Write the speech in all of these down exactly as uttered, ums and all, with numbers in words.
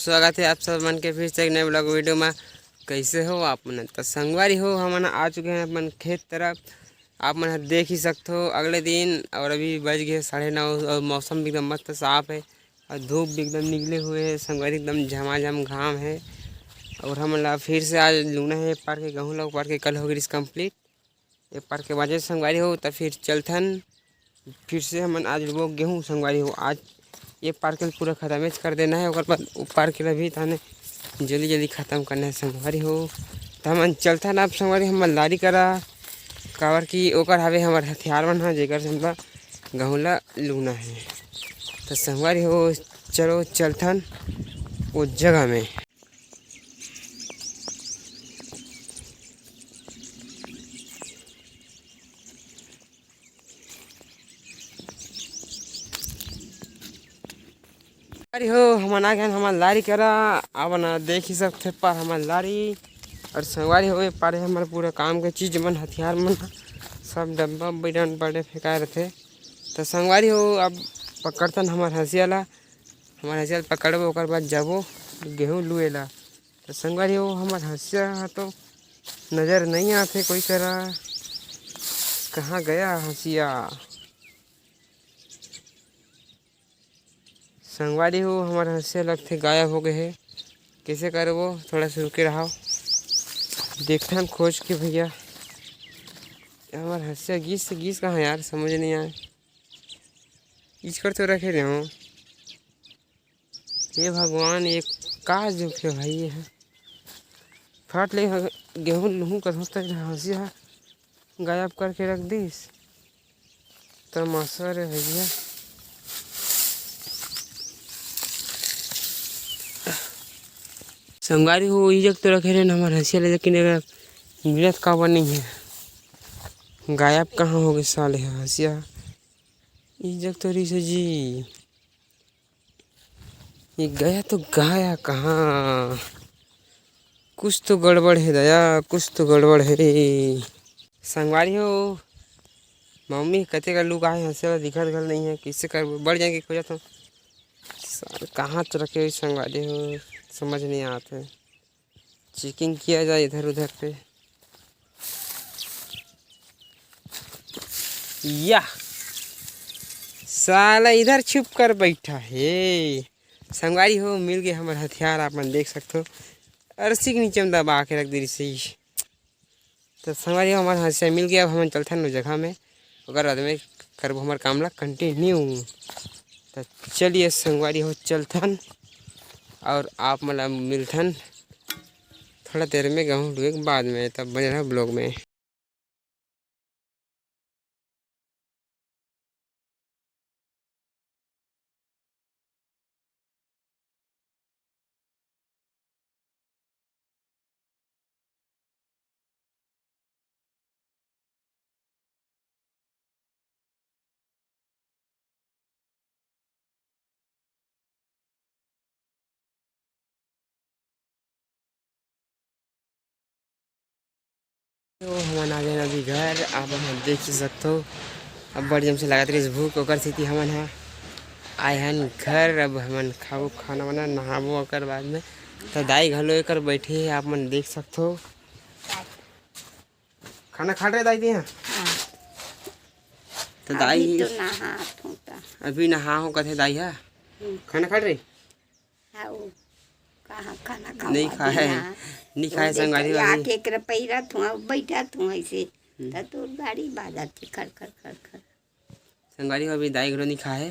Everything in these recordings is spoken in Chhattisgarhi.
स्वागत है आप सब मन के फिर से एक नए ब्लॉग वीडियो में। कैसे हो आप मन? तो संगवारी हो, हमन आ चुके हैं अपन खेत तरफ। आप मन ह देख ही सकथो अगले दिन, और अभी बज गए साढ़े नौ और मौसम भी एकदम मस्त साफ है और धूप भी एकदम निकले हुए है संगवारी, एकदम झमाझम घाम है। और हमन ला फिर से आज लूना है पार के गहूँ ला, पार के कल हो गई कंप्लीट। ये पार के बाजे संगवारी हो, त फिर चलथन। फिर से हमन आज लुबो गेहूँ संगवारी हो। आज ये पार के पूरा खतमेच कर देना है, ओकर बाद ऊपर के ला भी थाने जल्दी जल्दी खत्म करना है संगवारी हो। त हमन चलथन अब संगवारी हमर लारी करा, काबर कि ओकर हवे हमर हथियार मन ह, जेकर से हमला गहूँ ला लूना है। त संगवारी हो, चलो चलथन ओ जगह में। अरे हो, हमन आ गए हमर लारी करा। अब ना देख ही सकथे पर हमर लारी। और संगवारी हो, ए पारे हमर पूरा काम के चीज मन, हथियार मन, सब डब्बा उब्बा डंड पड़े फेंकाए रथे। तो संगवारी हो, अब पकड़तन हमर हंसिया ला। हमर हंसिया ला पकड़बो, ओकर बाद जाबो गेहूँ लुए ला। तो संगवारी हो, हमर हंसिया ह तो नजर नहीं आते कोई करा। कहाँ गया हंसिया? संगवारी हो, हमर हंसिया लगथे गायब हो गए हे। कैसे करबो? थोड़ा सा रुके रहो, देखथन खोज के भैया। हमर हंसिया गिस से गिस कहाँ यार, समझ नहीं आए। इसकर तो रखे रहे हो। हे भगवान, ये का जुग हे भाई, ये ह। फट ले ह-, गेहूं लुहूं कर होता है, हंसिया ह गायब करके रख दिस। तमाशा रे भैया। संगवारी हो, ई जग तो रखे रहे न हमर हंसिया ले, लेकिन एकर मिलत काबर नहीं है? गायब कहाँ हो गए साले ह हंसिया? ई जग तो रिस जी। ये गया तो गया कहाँ? कुछ तो गड़बड़ है दया, कुछ तो गड़बड़ है। संगवारी हो, मम्मी कते का लुकाए हंसे ला दिखत घल नहीं है, किसे कर बढ़ जाएंगे खोजत हो। साल कहाँ तो रखे हुए संगवारी हो, समझ नहीं आते। चेकिंग किया जाए इधर उधर पे। या साला इधर छुप कर बैठा है। संगवारी हो, मिल गए हमर हथियार, आप मन देख सकथो। अरसी के नीचे में दबा के रख दे रही। तो संगवारी हो, हमर हथियार मिल गया। अब हमन चलथन ओ जगह में, ओकर बाद में करबो हमर काम ला कंटिन्यू। तो चलिए संगवारी हो, चलथन और आप मन ला मिलथन थोड़ा देर में गहूँ लुए के बाद में। तब बने रहो ब्लॉग में। तो हमन आ गए अभी घर। आप हमन देख ही सकथो, अब बड़ जम से लागत रहिस भूख, ओकर सेती हमन ह आए हन घर। अब हमन खाबो खाना वाना, नहाबो, ओकर बाद में तो दाई घलो एकर बैठे हे, आप मन देख सकथो। खाना खा रहे दाई जी? हाँ। हाँ। तो दाई अभी तो नहा थोता। अभी नहा हो कथे दाई हा। हम्म। खाना खा रहे? हाँ, वो कहाँ खाना खावा नहीं खाए, बिना। नहीं खाए वो संगवारी देखा, वाली। आके एक पैरा थुआ, बैठा थुआ ऐसे। हम्म। तो तोर गाड़ी बाजत थी खड़ खड़ खड़ खड़। संगवारी हो, अभी दाई घलो नहीं खाए,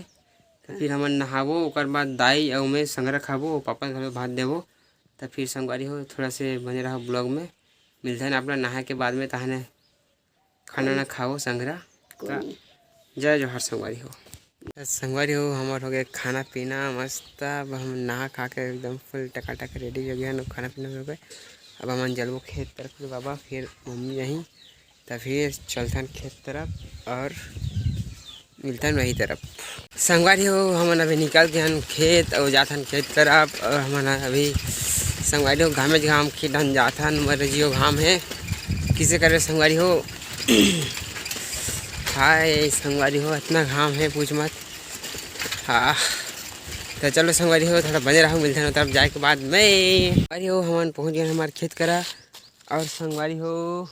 तो फिर हमन नहाबो, ओकर बाद दाई अउ मैं संगरा खाबो, पापा घलो भात देबो। तो फिर संगवारी हो, थोड़ा से बने रहो ब्लॉग में, मिलते हैं आप लोग नहा के बाद में, तहने खाना ना खाओ संगरा। कोई त नहीं। जय जोहार संगवारी हो। त संगवारी हो, हमर हो गए खाना पीना मस्त। अब हम नहा खा के एकदम फुल टकाटक रेडी हो गए हैं, खाना पीना हो गए। अब हमन जलबो खेत तरफ ले बाबा, फिर मम्मी यहीं, त फिर चलथन खेत तरफ और मिलथन वही तरफ। संगवारी हो, हमन अभी निकल के हन खेत और जाथन खेत तरफ। और हमन अभी संगवारी हो, घामेच घाम खेत हन जाथन, मरे जियो घाम है। किसे करे संगवारी हो? हाय संगवारी हो, इतना घाम है पूछ मत। हाँ, तो चलो संगवारी हो, थोड़ा बने रहो, मिलते हैं तरफ जाए के बाद में। संगवारी हो, हमन पहुँच गए हमारे खेत करा। और संगवारी हो,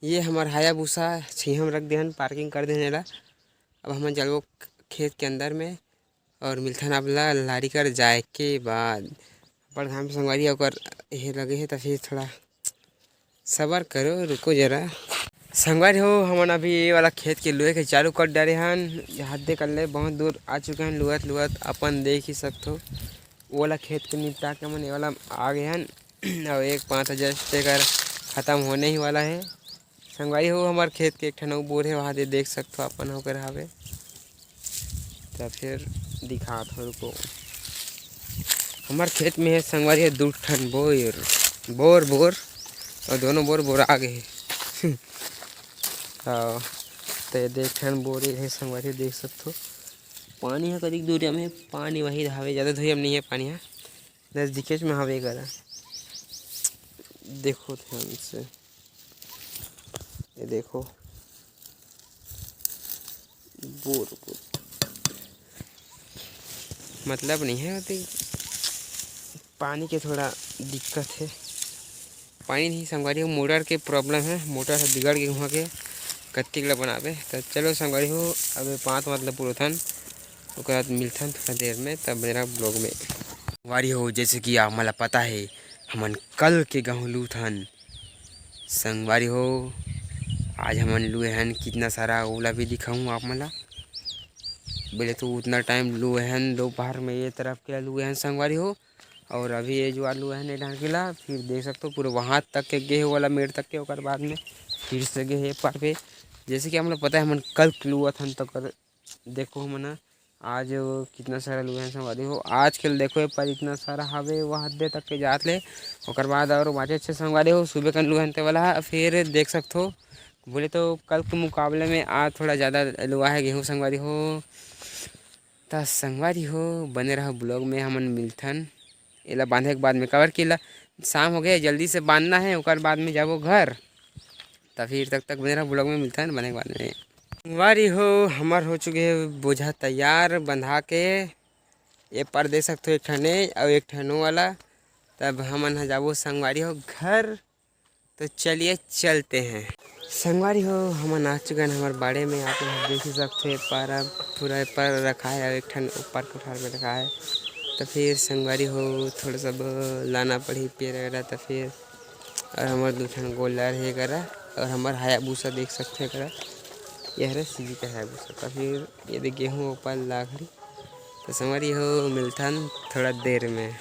ये हमार हायाबुसा छीहा में रख देहन, पार्किंग कर देहन एला। अब हमन चलबो खेत के अंदर में और मिलथन आप ला लारी कर जाए के बाद। बड़ घाम संगवारी ओकर हे लगे हे, त फिर थोड़ा सबर करो, रुको जरा। संगवारी हो, हमन अभी ये वाला खेत के लुए के चालू कर डारे हन। हद दे कर ले बहुत दूर आ चुके हैं लुअत लुअत, अपन देख ही सकथो। वो वाला खेत के निपटा के हमन ये वाला आ गए हन। और एक पाँच हजार तेकर खत्म होने ही वाला है। संगवारी हो, हमार खेत के एक ठन अउ बोर हे, वहाँ दे देख सकथो अपन ओकर हवे। त फिर दिखात हो, रुको। हमार खेत में है संगवारी हो दू ठन बोर, बोर, बोर, और दोनों बोर बोरा गए हे। हाँ, तो ये दे एक ठन बोर ये है संगवारी हो, देख सकथो। पानी है कतिक दूरिया में, पानी वही हवे, ज़्यादा दूरिया में नहीं है पानी है, नज़दीकेच में हवे करा। देखो ध्यान से, ये देखो, बोर, बोर। मतलब नहीं है, तो पानी के थोड़ा दिक्कत है। पानी नहीं संगवारी हो, मोटर के प्रॉब्लम है, मोटर ह बिगड़ गे वहाँ के, कत्तिक ला बनाबे। तो चलो संगवारी हो, अबे पाँच मतलब पुरोथन, ओकर बाद मिलथन थोड़ा देर में, तब मेरा ब्लॉग में। संगवारी हो, जैसे कि आप मला पता है, हमन कल के गहूँ लूथन। संगवारी हो, आज हमन लुए हन कितना सारा, ओला भी दिखाऊँ आप मन ला। बोले तो उतना टाइम लुए हन, दोपहर में ये तरफ के लुए हन संगवारी हो, और अभी ये जो लुए हन ये ढांकी ला, फिर देख सकते हो पूरे वहाँ तक के गे हे वाला मेड़ तक के, ओकर बाद में फिर से गे हे पार पे। जैसे कि हम लोग पता है, हमन कल लुअत हन तो कर देखो हमन ह आज कितना सारा लुए हन संगवारी हो। आज के देखो ए पर इतना सारा हवे, वो हद्दे तक के जात ले। ओकर बाद और बाचे अच्छे संगवारी हो, सुबह कन लुए हन ते वाला ह, फिर देख सकथो। बोले तो कल के मुकाबले में आज थोड़ा ज़्यादा लुआ है गेहूँ संगवारी हो। त संगवारी हो, बने रहो ब्लॉग में, हमन मिलथन एला बांधे के बाद में, काबर कि एला शाम हो गए, जल्दी से बांधना है, ओकर बाद में जाबो घर। त फिर तब तक बने रहो ब्लॉग में, मिलथन बांधे के बाद में। संगवारी हो, हमर हो चुके हे बोझा तैयार बंधा के, ए पार देख सकथो एक ठने अउ एक ठनो वाला। तब हमन ह जाबो संगवारी हो घर। तो चलिए चलते हैं। संगवारी हो, हमन आ चुके हैं हमारे बाड़े में। आप लोग देख ही सकते हैं, पारा पूरा पर रखा है, एक ठन ऊपर कोठार में रखा है। तो फिर संगवारी हो, थोड़ा सा ब-, लाना पड़ी पेड़ वगैरह। तो फिर और हमारे दो ठन गोल्लर है करा, और हमारे हायाबुसा देख सकते हैं करा, यह रहे सीजी का हायाबुसा। तो फिर ये दे गेहूँ ऊपर लाखड़ी। तो संगवारी हो, मिलथन थोड़ा देर में।